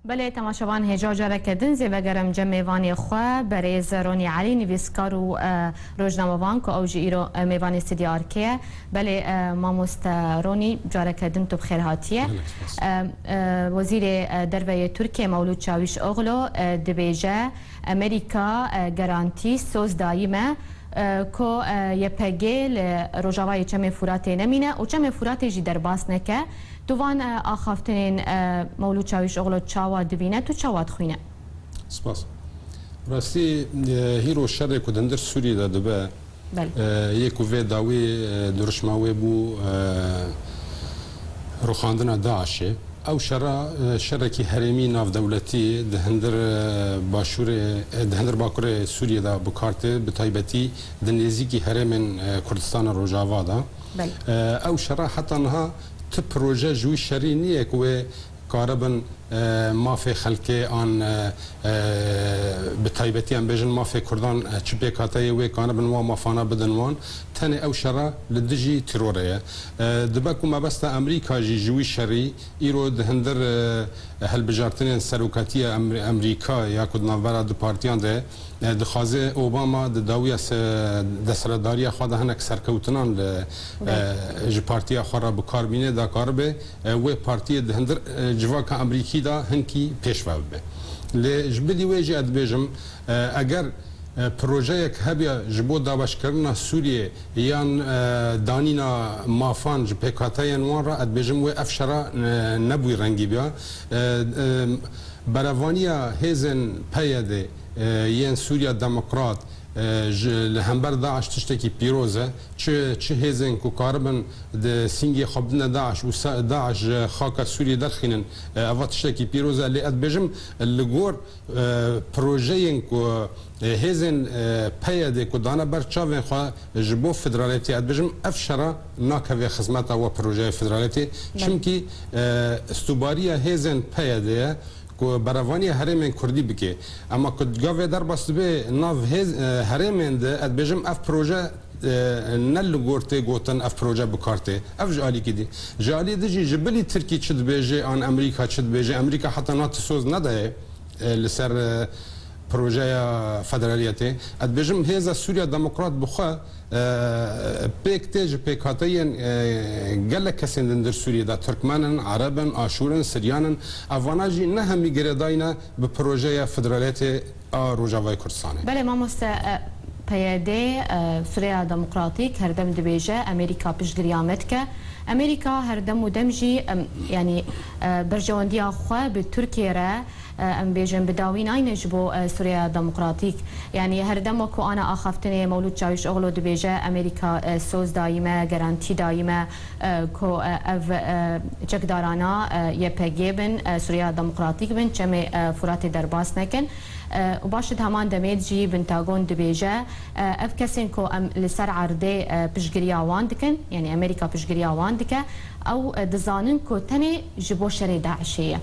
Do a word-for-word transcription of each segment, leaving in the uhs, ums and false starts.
Belê, temaşevan, hêja careke din zê vegerim cem mêvanê xwe, berêz Ronî Elî, nivîskar û, e, rojnamevan, ku ew jî îro, e, mêvanê Stûdyoya Arkê ye. Belê, e, mamoste Ronî, careke din tu bi xêr hatiye. Gelek spas. E, e, Wezîrê, e, Derve yê Tirkiyê Mewlûd Çawîşoglu, e, dibêje, Amerîka, e, garantî soz dayî me, e, ku, e, Y P G li Rojavayê Çemê Furatê nemîne û Çemê Furatê jî derbas neke. Tu van, e, axaftinên, e, Mewlûd Çawîşoglu çawa dibîne, tu çawa dixwîne? Spas. Rastî, e, hîro şerê ku di hundir Sûriyê de dibe, Belê. e, yê ku vê dawî, e, dirûşma wê bû, e, rûxandina DAIŞê. Ew şera, e, şerekî herêmî navdewletî di hundir, e, başûrê, e, di hundir bakurê Sûriyê de bi kar tê, bi taybetî di nêzîkî herêmên, e, Kurdistana Rojava de. Belê. E, ew şera heta niha ti proje ji wî şerî nîye ku wê karibin, e, mafê xelkê an, e, e, bi taybetî em bêjin mafê Kurdan, e, çi pêk hate yê wê karibin wa mafana bidin wan. Tenê ew şera li dijî terorê ye. E, dibe ku mebesta Amerîka jî ji wî şerî îro di hundir, e, hilbijartinên serokatiya Em-, Amerîka ya ku di navbera du partiyan de, e, dixwaze Obama di dawiya se-, desthilatdariya xwe de hinek serkewtinan li, Belê. e, ji partiya xwe re bi kar bîne, da karibe, e, wê partiyê di hundir, e, civaka Amerîkî de hinkî pêş ve bibe. Lê ji bilî wê jî ez dibêjim, e, eger, e, projeyek hebiya ji bo dabeşkirina Sûriyê yan, e, danîna mafan ji pêkhateyên wan re, ez dibêjim wê ev şera, e, nebûyî rengî biya. E, e, berevaniya hêzên P Y D, e, yên Sûriya Demokrat, e, ji, li hember DAIŞ tiştekî pîroz e. Çi, çi hêzên ku karibin di sîngê xwe bidine DAIŞ û se-, DAIŞ ji xaka Sûriyê derxînin, e, eva tiştekî pîroz e. Lê ez dibêjim, li gor, e, projeyên ku, e, hêzên, e, P Y D ku dane ber çavên xwe ji bo federaletiyê, ez dibêjim, ev şera nakeve xizmeta we projeya federaletiyê. Belê. Çimkî, e, stûbariya hêzên P Y D ye ku berevaniya herêmên Kurdî bike. Ema ku gavê derbas dibe nav hêz, e, herêmên de, ez dibêjim ev proje, e, ne li gor tê gotin ev proje bi kar tê. Ev ji alîkî dî. Ji alî dî jî ji bilî Tirkî çi dibêje an Amerîka çi dibêje, Amerîka heta niha ti soz nedaye, e, li ser, e, projeya federaliyetê. Ez dibêjim hêza Sûriya Demokrat bi xwe, e, pêk tê ji pêkhateyên, e, gelek kesên di hundir Sûriyê de, Tirkmen in, Ereb in, Aşûr in, Siryan in. Evana jî ne hemî girêdayî ne bi projeya federaliyetê a Rojavayê Kurdistanê. Belê mamoste, e, P Y D, e, Sûriya Demokratîk her dem dibêje, Amerîka piştgiriya me dike. Amerîka her dem û dem jî, em, yanî, e, berjewendiya xwe bi Tirkiyê re, e, em bêjin, bi dawî nayne ji bo, e, Sûriya Demokratîk. Yanî her dem wek ku ana axaftinê Mewlûd Çawîşoglu dibêje, Amerîka, e, soz dayî me, garantî dayî me, e, ku, e, ev, e, çekdarana, e, Y P G bin, e, Sûriya Demokratîk bin, Çemê, e, Furatê derbas nekin. E, û baş di heman demê de jî Pentagon dibêje, e, ev kesên ku em li ser erdê, e, piştgiriya wan dikin, yanî Amerîka piştgiriya wan dike, ew, e, dizanin ku tenê ji bo şerê DAIŞê ye.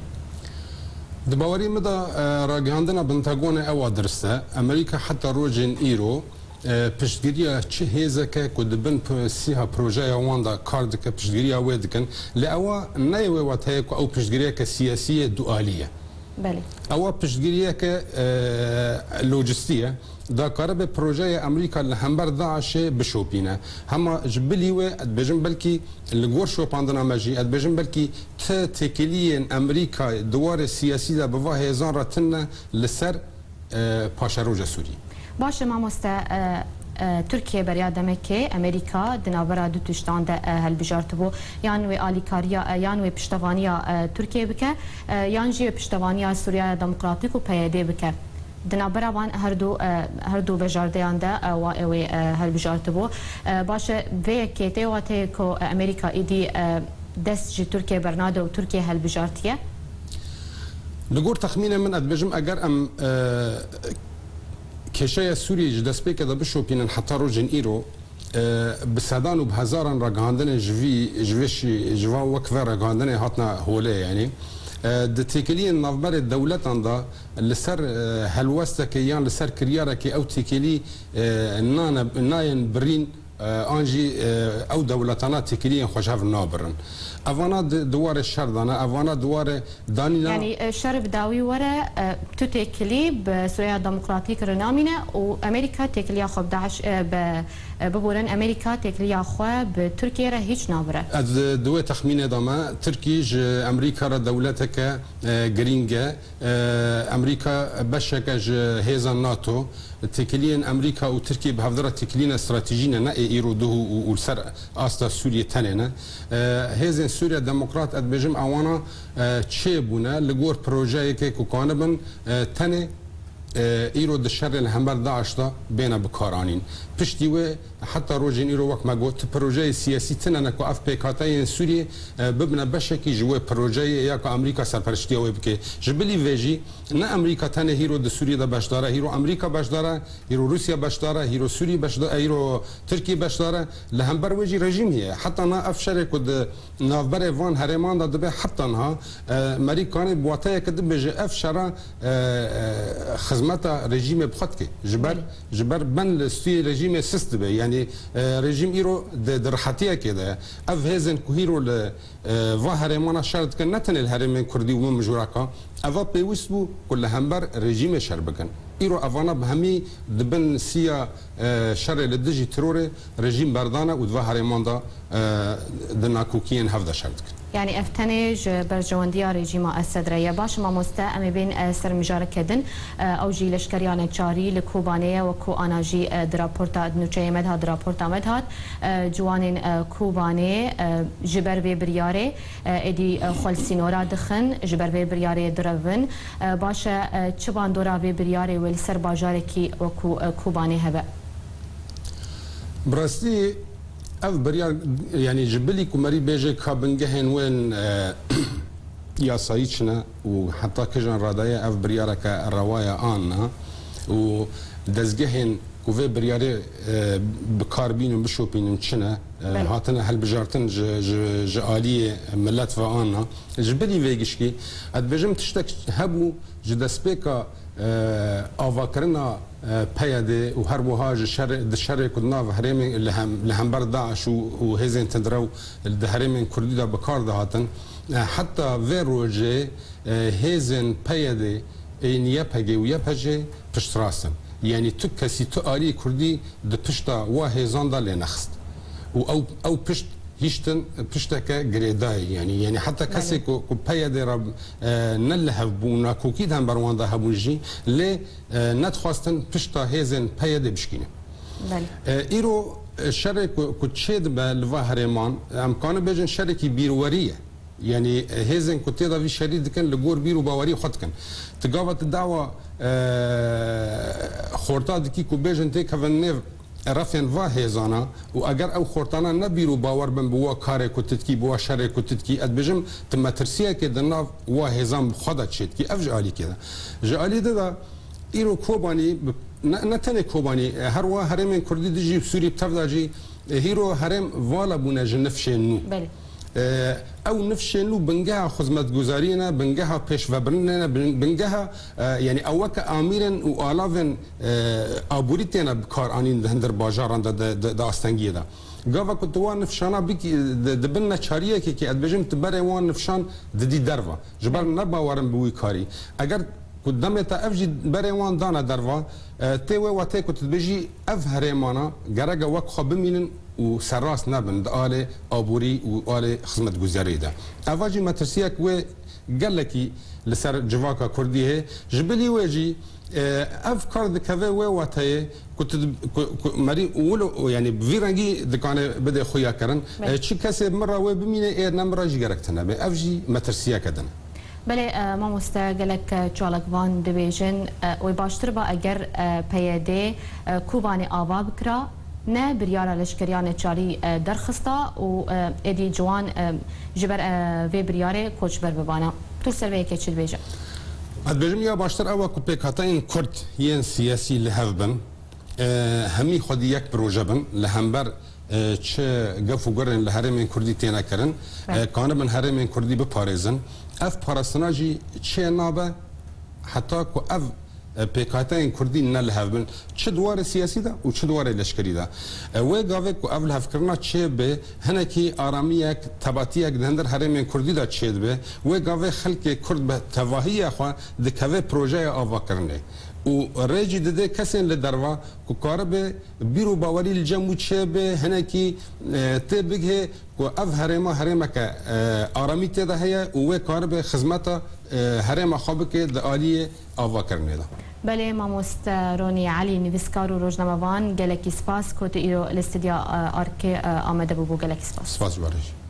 Di bawerî min de, e, ragihandina Pentagonê ew a dirist e. Amerîka heta rojên îro, e, piştgiriya çi hêzeke ku di bin p-, sîha projeya wan de kar dike, piştgiriya wê dikin. Lê ewa ne yê wê wateyê ku ew piştgiriyeke siyasî ye, dualî ye. Belê. Ewa piştgiriyeke, e, lojistî ye. Da karibe projeya Amerîka li hember DAIŞê bişopîne. Hema ji bilî wê, ez dibêjim belkî li gor şopandina me jî, ez dibêjim belkî ti têkiliyên Amerîka di warê siyasî de bi va hêzan re tune li ser, e, paşeroja Sûrî. Baş e mamoste, e, e, Tirkiye beriya demekê Amerîka di navbera du tiştan de, e, hilbijartibû. Yan wê alîkariya, e, yan wê piştevaniya, e, Tirkiye bike, e, yan jî wê piştevaniya Sûriya Demokratîk û P Y D bike. Di navbera van her du, e, her du vejardeyan de, e, wa-, wê, e, hilbijartibû. E, baş e, vê yekê tê wateyê ku Amerîka êdî, e, dest ji Tirkiye bernade û Tirkiye hilbijartiye? Li gor texmînê min, ez dibêjim, eger em, e, kêşeya Sûriyê ji destpêkê de bişopînin heta rojên îro, e, bi sedan û bi hezaran ragihandinên ji vî, ji vê şî-, ji van wek ve ragihandinê hatine holê, yanî, e, di têkiliyên navberê dewletan de li ser, e, helwestekê yan li ser kiryarekê ew têkilî, e, nane, nayên birîn, e, an jî, e, ew dewletana têkiliyên xwe ji hev nabirin. Evana di, di warê şer de ne, evana di warê danîna Yani, e, şer bi dawî were, e, tu têkilî bi Sûriya Demokratîk re namîne û Amerîka têkiliya xwe bi DAIŞ, e, bi, e, biborin, Amerîka têkiliya xwe bi Tirkiye re hîç nabire. Ez, e, di wê texmînê de me, Tirkî ji Amerîka re dewleteke, e, girîng e. E, Amerîka beşeke ji hêza NATO. Têkiliyên Amerîka û Tirkiye bi hevdira têkiliyên stratejî ne, ne ê îro duh û, û, û li ser asta Sûriyê tenê ne. E, hêzên Sûriya Demokrat, ez dibêjim, ewana, e, çêbûne li gor projeyekê ku kanibin, e, tenê, e, îro di şerê li hember DAIŞ de bêne bikaranîn. Piştî wê heta rojên îro, wek me got, tu projeyê siyasî tine ne ku ev pêkhateyên Sûriyê, e, bibine beşekî ji wê projeyê ya ku Amerîka serpereştiya wê bike. Ji bilî vê jî ne Amerîka tenê hîro di Sûriyê de beşdar e, hîro Amerîka beşdar e, hîro Rûsya beşdar e, hîro Sûrî beşda-, hîro Tirkî beşdar e. Li hember wê jî rejîm heye. Heta niha ev şerê ku di navberê van herêman de dibe, heta niha, e, merî kanê bi wateyeke dibêje ev şera, e, e, xizmeta rejîmê bi xwe dike. Ji ber, Belê. ji ber ben li stûyê rejîmê sist dibe. Yanî, e, rejîm îro di, di rihetiyekê de ye. Ev hêzên ku hîro li, e, va herêmana şer dikin, ne tenê li herêmên Kurdî û min mijûreka, eva pêwîst bû ku li hember rejîmê şer bikin. Îro evana bi hemî di bin siya, e, şerê li dijî terorê rejîm berdane û di va herêman de, e, di nakokiyên hev de şer dikin. Yani ev tenê ji berjewendiya rejîma Esed re ye. Baş e mamoste, em ê bên, e, ser mijareke din. E, ew jî leşkeriya neçarî li Kobanê ye, wek ku ana jî, e, di raporta, di nûçeyê me de hat, di raporta me de hat. E, ciwanên, e, Kobanê, e, ji ber vê biryarê, e, êdî, e, xwe li sînora dixin, ji ber vê biryarê direvin. E, baş e, e, çi bandora vê biryarê wê li ser bajarekî wekû, e, Kobanê hebe? Bi rastî ev biryar, yanî ji bilî ku merî bêje ka bingehên wên, e, yasayî çi ne û heta kîjan radaye ev biryareke rewa ye an na û dezgehên ku vê biryarê, e, bi kar bînin, bişopînin çi ne, e, Belê. hatine hilbijartin ji, ji, ji aliyê milet ve an na. Ji bilî vê gişkî, ez dibêjim tiştek hebû ji destpêka, e, avakirina, e, P Y D û her wiha ji şerê, di şerê ku di nav herêmên li hem, li hember DAIŞ û, û hêzên tundrew di herêmên Kurdî de bi kar dihatin. E, heta vê rojê, e, hêzên P Y D ên Y P G û Y P G piştrast in. Yanî tu kesî, tu aliyê Kurdî di pişta wa hêzan de lê nexist. Û ew, ew pişt hiştin pişteke girêdayî. Yanî, yanî heta kesê Belê. ku, ku P Y D re, e, ne li hev bû, nakokî di hember wan de hebûn jî, lê, e, nedixwastin pişta hêzên P Y D bişkîne. Belê. E, îro, e, şerê ku, ku çê dibe li va herêman, em kanin bêjin şerekî bîrwerî ye. Yanî, e, hêzên ku tê de vî şerî dikin, li gor bîr û bawerî xwe dikin. Tu gava tu dawa, e, xorta dikî ku bêjin têkevin nêv refên va hêzana û eger ew xortana ne bîr û bawer bin bi wa karê ku tu dikî, bi wa şerê ku tu dikî, ez dibêjim tu metirsiyekê di nav wa hêzan bi xwe de çêdikî. Ev ji alîkê de. Ji alî din de îro Kobanî, bi, ne, ne tenê Kobanî, e, her wiha herêmên Kurdî dijî Sûrî bi tev de jî, e, hîro herêm vala bûne ji nifşên nû. Belê. E, ew nifşên nû bingeha xizmetguzariyê ne, bingeha pêşvebirinê ne, bin-, bingeha, e, yanî ew weke amîrên û alavên, e, aborî têne bi kar anîn di hundir bajaran de, di, di, di astengiyê de. Gava ku tu wan nifşana bikî, di, di bin neçariyekê kî, ez dibêjim tu berê wan nifşan didî derva. Ji ber nebawerin bi wî karî. Eger ku demê te ev jî berê wan dane derva, e, tê wê wateyê ku tu dibêjî ev herêmana gerek e wek xwe bimînin û serrast nebin di alê aborî û alê xizmetguzariyê de. Eva jî metirsiyek wê gelekî li ser civaka Kurdî heye. Ji bilî wê jî, e, ev kar dikeve wê wateyê ku tu di-, ku, ku merî wilo, yanî bi vî rengî dikane bide xuyakirin. Belê. E, çi kesê bi min re wê bimîne, ê ne min re jî gerek tune be. Ev jî metirsiyeke din e. Belê, e, mamoste, gelek, e, çalakvan dibêjin, e, wê baştir ba eger, e, P Y D, e, Kobanê ava bikira, ne biryara leşkeriya neçarî, e, derxista û, e, êdî ciwan, e, ji ber, e, vê biryarê koçber bibana. Tu li ser vê yekê çi dibêje? Ez dibêjim ya baştir ew e ku pêkhateyên Kurd yên siyasî li hev bin, e, hemî xwedî yek proje bin, li hember, e, çi gef û gurên li herêmên Kurdî têne kirin, Belê. e, kanibin herêmên Kurdî biparêzin. Ev parastina jî çê nabe heta ku ev, e, pêkhateyên kurdî ne li hev bin, çi di warê siyasî de û çi di warê leşkerî de. E, wê gavê ku ev lihevkirina çêbe, hinekî aramiyek, tebatiyek di hundir herêmên kurdî de çêdibe, wê gavê xelkê kurd bi tevahiyê xwe dikeve projeya avakirinê û rê jî dide kesên li derva ku karibe bîr û bawerî li cem wî çêbe, hinekî, e, tê bigihê ku ev herêma herêmeke, e, aramî tê de heye û wê karibe xizmeta, e, herêma xwe bike di aliyê avakirinê de. Belê, mamoste Ronî Elî, nivîskar û rojnamevan, gelekî spas ku tu îro li stûdya, e, Arkê, e, amade bûbû. Gelekî spas. Spas ji we re jî.